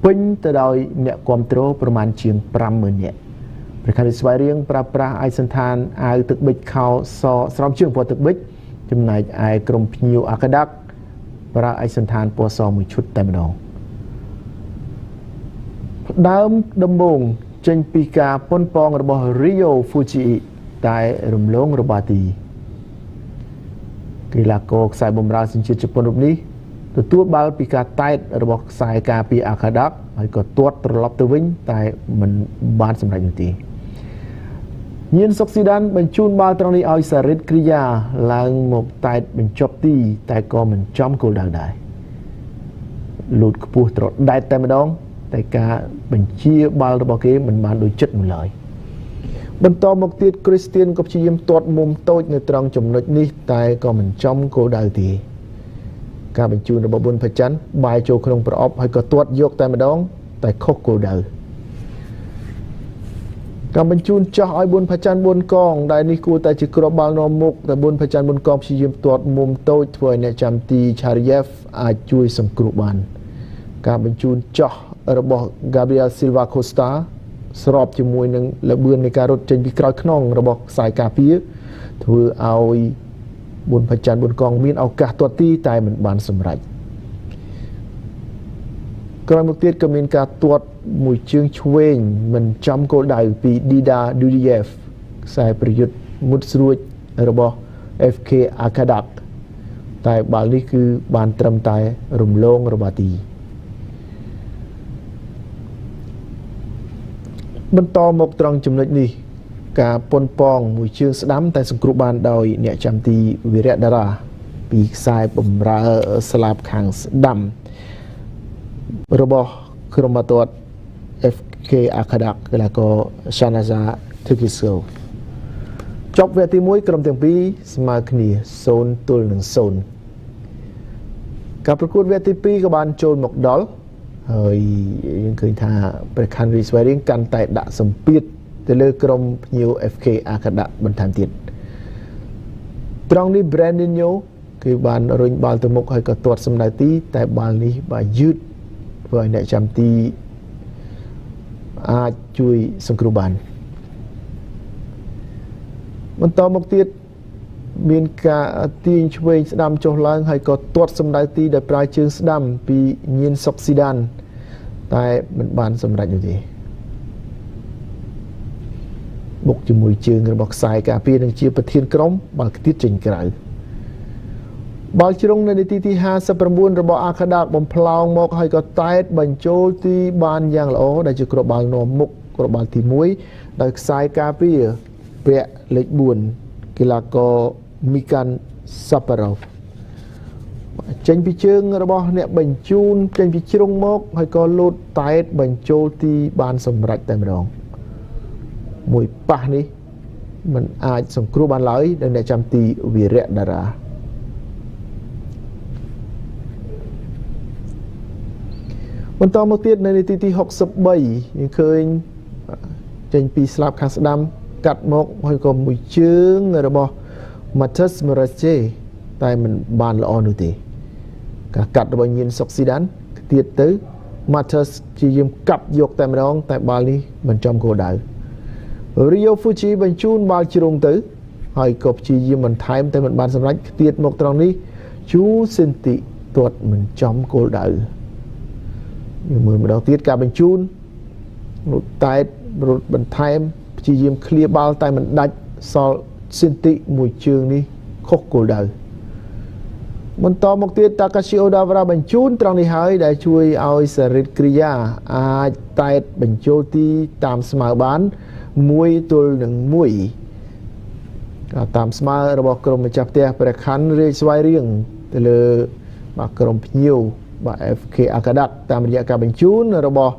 ពេញទៅដោយអ្នកគាំទ្រប្រមាណជាង50000នាក់។ ព្រះខ័នរាជស្វាយរៀងប្រើប្រាស់ឯកសណ្ឋានអាវទឹកប៊ិចខោសស្រោមជើងពណ៌ទឹកប៊ិច ចំណែកឯក្រុមភ្ញៀវអាកាដាក់ប្រើឯកសណ្ឋានពណ៌សមួយឈុតតែម្ដង។ ដើមដំបូងចេញពីការប៉ុនប៉ងរបស់ Rio Fuji តែរំលងរបាទី កីឡាករខ្សែបម្រើសញ្ជាតិជប៉ុនរូបនេះទទួលបាល់ពីការតែតរបស់ខ្សែការពារអាកាដាក់ ហើយក៏ទាត់ត្រឡប់ទៅវិញ តែមិនបានសម្រេចនោះទេ។ ញៀនសុកស៊ីដានបញ្ជូនបាល់ត្រង់នេះឲ្យសារិតគ្រីយ៉ាឡើងមកតែតបញ្ចប់ទី តែក៏មិនចំគោលដៅដែរ លូតខ្ពស់ត្រដែតតែម្ដង តែការបញ្ជាបាល់របស់គេមិនបានដូចចិត្តនោះឡើយ។ បន្តមកទៀត គ្រីស្ទៀនក៏ព្យាយាមទាត់មុំតូចនៅត្រង់ចំណុចនេះ តែក៏មិនចំគោលដៅទេ។ ការបញ្ជូនរបស់ប៊ុនផាច័ន្ទបាយចូលក្នុងប្រអប់ ហើយក៏ទាត់យកតែម្ដង តែខុសគោលដៅ។ ការបញ្ជូនចោះឲ្យប៊ុនផាច័ន្ទ4កង ដែលនេះគួរតែជាគ្រាប់បាល់នាំមុខ តែប៊ុនផាច័ន្ទ4កងព្យាយាមទាត់មុំតូច ធ្វើឲ្យអ្នកចាំទីឆារីយ៉េវអាចជួយសង្គ្រោះបាន។ ការបញ្ជូនចោះរបស់ Gabriel Silva Costa ស្របជាមួយនឹងល្បឿននៃការរត់ចេញពីក្រោយខ្នងរបស់ខ្សែការពារ ធ្វើឲ្យប៊ុនផាច័ន្ទ4កងមានឱកាសទាត់ទី តែមិនបានសម្រេច។ ក្រោយមកទៀត ក៏មានការទាត់មួយជើងឆ្វេងមិនចំគោលដៅពី Dida Dudiev ខ្សែប្រយុទ្ធមុតស្រួចរបស់ FK Akadak តែបាល់នេះគឺបានត្រឹមតែរំលងរបាទី។ បន្តមកត្រង់ចំណុចនេះ ការប៉ុនប៉ងមួយជើងស្ដាំ តែសង្គ្រោះបានដោយអ្នកចាំទីវីរៈតារា ពីខ្សែបំរើស្លាបខាងស្ដាំរបស់ក្រុមបាល់ទាត់ FK Akadak កីឡាករ Shanaza Tukiso។ ចប់វគ្គទី1 ក្រុមទាំងពីរស្មើគ្នា0ទល់នឹង0។ ការប្រកួតវគ្គទី2ក៏បានចូលមកដល់ហើយ យើងឃើញថាព្រះខ័នរីស្វែរៀងកាន់តែដាក់សម្ពាធទៅលើក្រុមភ្ញៀវ FK Akada បន្ថែមទៀត។ ត្រង់នេះ Brandinho គឺបានរុញបាល់ទៅមុខ ហើយក៏ទាត់សម្ដៅទី តែបាល់នេះបាទយឺត ធ្វើឲ្យអ្នកចាំទីអាចជួយសង្គ្រោះបាន។ បន្តមកទៀត មានការទាញឆ្វេងស្ដាំចុះឡើង ហើយក៏ទាត់សម្ដៅទីដោយប្រើជើងស្ដាំពីញៀនសុកស៊ីដាន តែមិនបានសម្រេចនោះទេ។ បុកជាមួយជើងរបស់ខ្សែការពារ និងជាប្រធានក្រុម បាល់ខ្ទាតចេញក្រៅ។ បាល់ជ្រុងនៅនាទីទី59របស់អាខាដាបំផ្លោងមក ហើយក៏តែតបញ្ចូលទីបានយ៉ាងល្អ ដែលជាគ្រាប់បាល់នាំមុខ គ្រាប់បាល់ទី1 ដោយខ្សែការពារពាក់លេខ4 កីឡាករមីកាន់សាប៉ារ៉ូវ ចេញពីជើងរបស់អ្នកបញ្ជូនចេញពីជ្រុងមក ហើយក៏លោតតែតបញ្ចូលទីបានសម្រេចតែម្ដង។ មួយប៉ះនេះមិនអាចសង្គ្រោះបានឡើយដោយអ្នកចាំទីវីរៈតារា។ បន្តមកទៀត នៅនាទីទី63 យើងឃើញចេញពីស្លាបខាងស្ដាំកាត់មក ហើយក៏មួយជើងរបស់ Matheus Moraes តែមិនបានល្អនោះទេ។ ការកាត់របស់ញៀនសុកស៊ីដានខ្ទាតទៅ Matheus ជាយាមកាប់យកតែម្ដង តែបាល់នេះមិនចំគោលដៅ។ Rio Fuji បញ្ជូនបាល់ជ្រុងទៅ ហើយក៏ព្យាយាមបន្ថែម តែមិនបានសម្រេច។ ខ្ទាតមកត្រង់នេះ ជូសិនទីទាត់មិនចំគោលដៅ។ យើងមើលម្ដងទៀត ការបញ្ជូនរត់តែតរត់បន្ថែម ព្យាយាមឃ្លាបាល់ តែមិនដាច់ សល់សិនទីមួយជើងនេះខុសគោលដៅ។ បន្តមកទៀត Takashi Odawara បញ្ជូនត្រង់នេះហើយ ដែលជួយឲ្យសារិតគ្រីយ៉ាអាចតែតបញ្ចូលទីតាមស្មើបាន1ទល់នឹង1 តាមស្មើរបស់ក្រុមម្ចាស់ផ្ទះព្រះខ័នរាជស្វាយរៀងទៅលើបាទក្រុមភ្ញៀវបាទ FK Akadak តាមរយៈការបញ្ជូនរបស់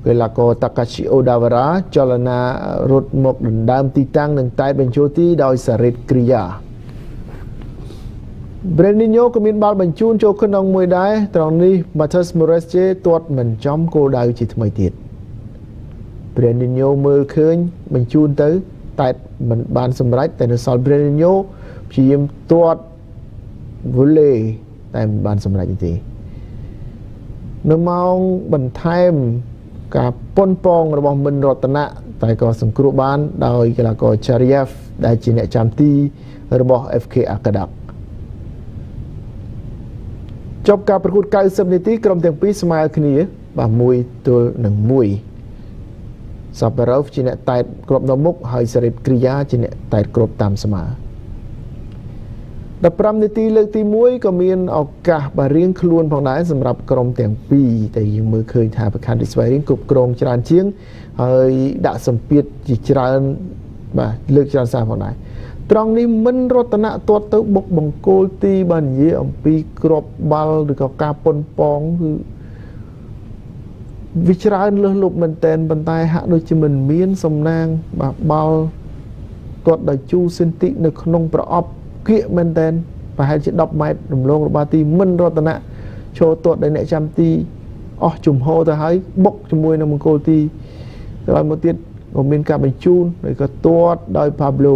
កីឡាករ Takashi Odawara ចលនារត់មកដណ្ដើមទីតាំង និងតែបញ្ចូលទីដោយសារិតគ្រីយ៉ា។ Brandinho ក៏មានបាល់បញ្ជូនចូលក្នុងមួយដែរ ត្រង់នេះ Matheus Moraes ទាត់មិនចំគោលដៅជាថ្មីទៀត។ Brandinho មើលឃើញបញ្ជូនទៅ តែមិនបានសម្រេច តែនៅសល់ Brandinho ព្យាយាមទាត់ volley តែមិនបានសម្រេចទេ។ នៅម៉ោងបន្ថែមការប៉ុនប៉ងរបស់មិនរតនៈតែក៏សង្គ្រោះបានដោយកីឡាករ Chariev ដែលជាអ្នកចាំទីរបស់ FK Arkadag ចប់ការប្រកួត90នាទីក្រុមទាំងពីរស្មើគ្នាបាទ1ទល់នឹង1សាប៉ារ៉ូវជាអ្នកតែតគ្រាប់នៅមុខហើយសេរីបគ្រីយ៉ាជាអ្នកតែតគ្រាប់តាមស្មើ15នាទីលើកទី1ក៏មានឱកាសបារៀងខ្លួនផងដែរសម្រាប់ក្រុមទាំងពីរតែយើងមើលឃើញថាប្រខានស្វាយរៀងគ្រប់គ្រងច្រើនជាងហើយដាក់សម្ពាធជាច្រើនបាទលើកច្រើនសារផងដែរត្រង់នេះមិនរតនៈទាត់ទៅបុកបង្គោលទីបាននិយាយអំពីគ្រាប់បាល់ឬក៏ការប៉ុនប៉ងគឺវាច្រើនលើសលប់មែនតែនប៉ុន្តែហាក់ដូចជាមិនមានសំណាងបាទបាល់ទាត់ដោយជូសិនតិនៅក្នុងប្រអប់គៀកមែនតែនប្រហែលជា10ម៉ែត្ររំលងរបស់ទីមិនរតនៈចូលទាត់ដោយអ្នកចាំទីអស់ជំហរទៅហើយបុកជាមួយនឹងមង្គលទីក្រោយមកទៀតក៏មានការបញ្ជូនឬក៏ទាត់ដោយ Pablo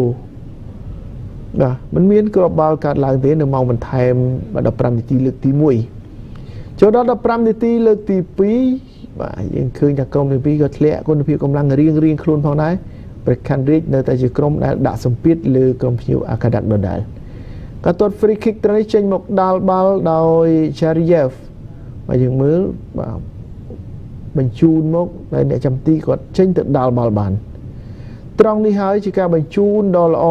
បាទมันមានគ្រាប់បាល់កើតឡើងទេនៅម៉ោងបន្ថែម15នាទីលើកទី1ចូលដល់15នាទីលើកទី2បាទយើងឃើញថាក្រុមទី2ក៏ធ្លាក់គុណភាពកម្លាំងរៀងរៀងខ្លួនផងដែរប្រខានរាជនៅតែជាក្រុមដែលដាក់សម្ពាធលើក្រុមភ្ញៀវអាកាដាក់ដដែលការទាត់ free kick ត្រង់នេះចេញមកដាល់បាល់ដោយ Chariev បាទយើងមើលបាទបញ្ជូនមកហើយអ្នកចាំទីគាត់ចេញទៅដាល់បាល់បានត្រង់នេះហើយជាការបញ្ជូនដ៏ល្អ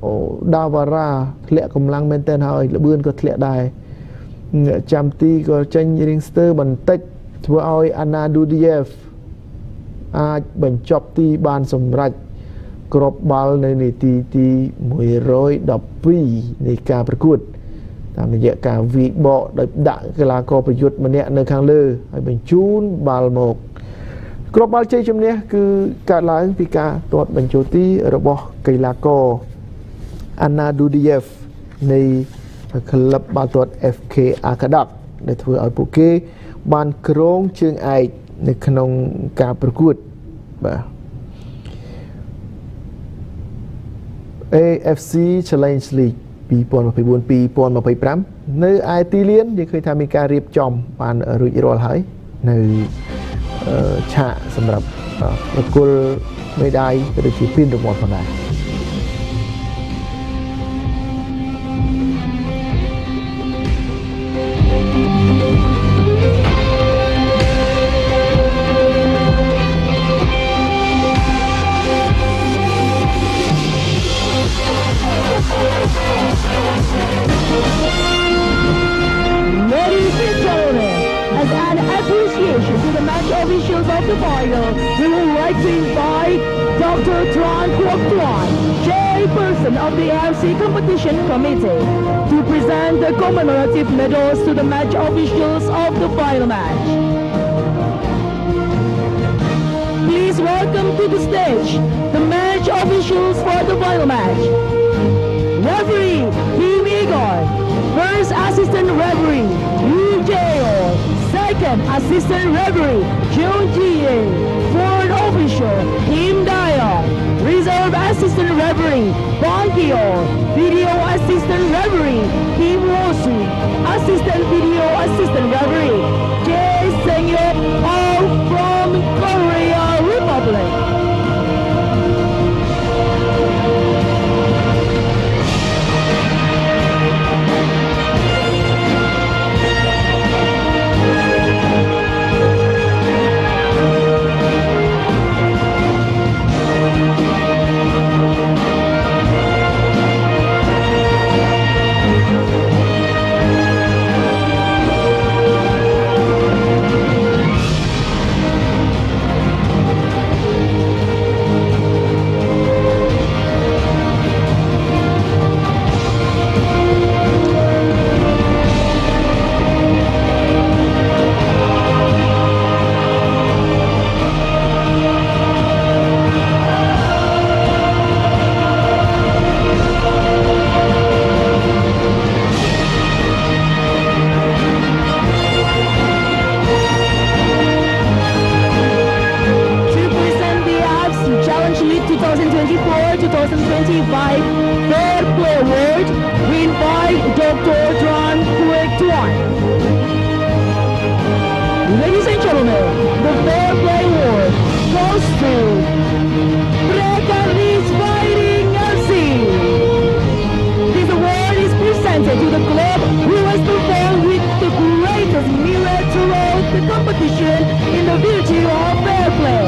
អូដាវ៉ារ៉ាធ្លាក់កម្លាំងមែនទែនហើយលបឿនក៏ធ្លាក់ដែរអ្នកចាំទីក៏ចេញរៀងស្ទើបន្តិចធ្វើឲ្យអាណាឌូឌីយ៉េវអាចបញ្ចប់ទីបានសម្រេចគ្រាប់បាល់នៅនាទីទី112នៃការប្រកួតតាមរយៈការវាយបកដោយដាក់កីឡាករប្រយុទ្ធម្នាក់នៅខាងលើហើយបញ្ជូនបាល់មកគ្រាប់បាល់ជ័យជំនះគឺកើតឡើងពីការទាត់បញ្ចូលទីរបស់កីឡាករអាណាឌូឌីយ៉េវនៃក្លឹបបាល់ទាត់ FK Arkadag ដែលធ្វើឲ្យពួកគេបានគ្រងជើងឯកនៅក្នុងការប្រកួតបាទ AFC Challenge League 2024-2025នៅឯទីលានយើងឃើញថាមានការរៀបចំបានរួចរាល់ហើយនៅឆាកសម្រាប់ប្រគល់មេដាយក៏ដូចជាពានរង្វាន់ផងដែរ Ladies and gentlemen, as an appreciation to the match officials of the final, we would like to invite Dr. Tran Quoc Tuan, chairperson of the AFC Competition Committee, to present the commemorative medals to the match officials of the final match. Please welcome to the stage the match officials for the final match. Referee Kim Igor, First Assistant Referee Yu Jae-ho, Second Assistant Referee Jung Ji-ye, Fourth Official Kim Dae-young, Reserve Assistant Referee Bang Ki-ho, Video Assistant Referee Kim Woo-soo, Assistant Video Assistant Referee Jae Seung-yeop, all from Korea Republic. 2024-2025 Fair Play Award, we invite Dr. Tran Quoc Tuan. Ladies and gentlemen, the Fair Play Award goes to Prekarney Svay Rieng FC. This award is presented to the club who has performed with the greatest merit throughout the competition in the virtue of fair play.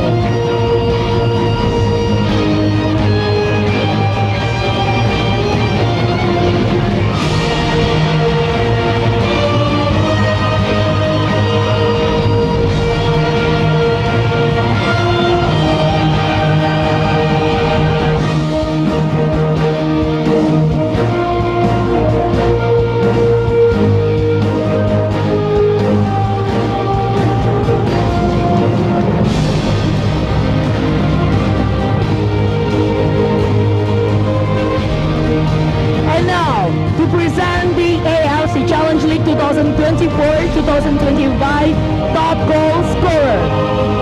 And now, to present the AFC Challenge League 2024-2025 top goal scorer,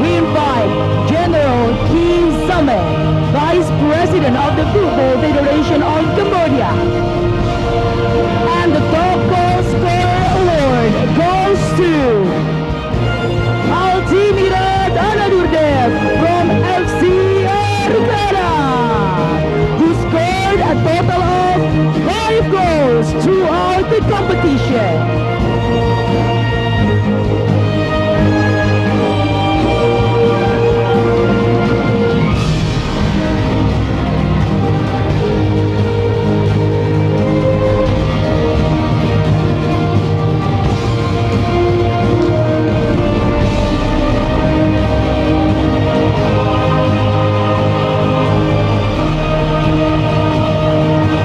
we invite General Kim Same, Vice President of the Football Federation of Cambodia. And the top goal scorer award goes to Altimirat Anadurdev from FC Argada, who scored a total of 5 goals throughout the competition.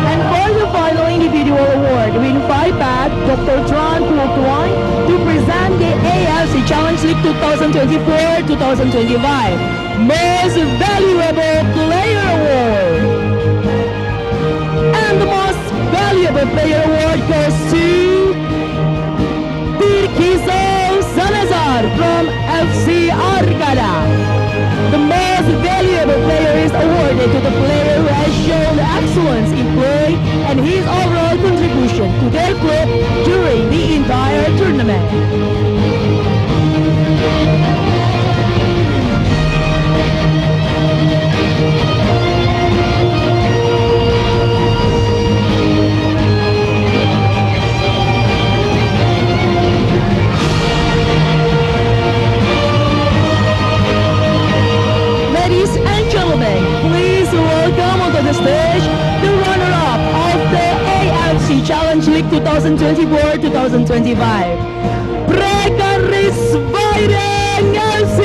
And for the final individual award, we invite back Dr. Tran Phuoc Tuan to present the AFC Challenge League 2024-2025 Most Valuable Player Award. And the Most Valuable Player Award goes to Tirkiso Salazar from FC Argada. The Most Valuable Player is awarded to the player who has shown excellence in play and his overall contribution to their club during the entire tournament. Ladies and gentlemen, please welcome onto the stage the runner-up of the AFC Challenge League 2024-2025, Prekarney Svay Rieng FC.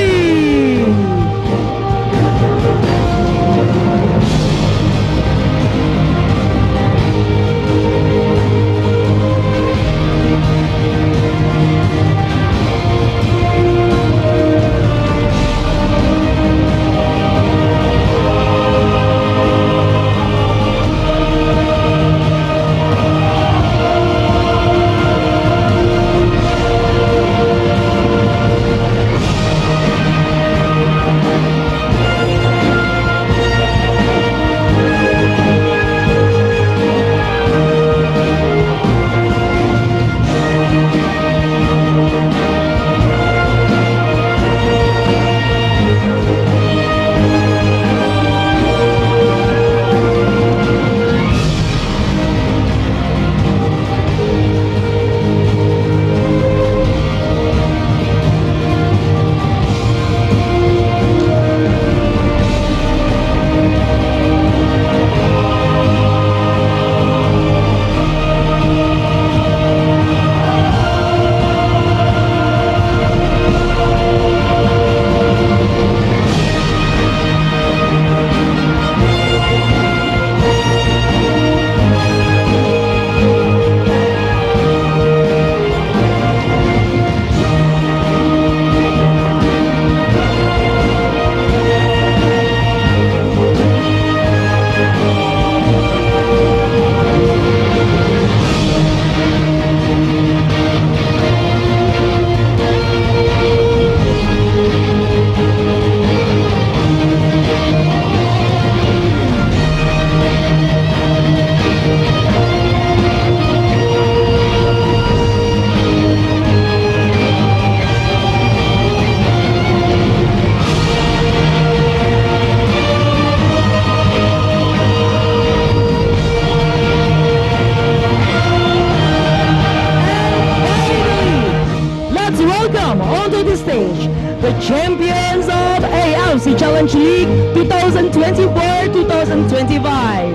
the champions of AFC Challenge League 2024-2025,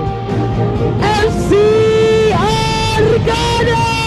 FC Arkana!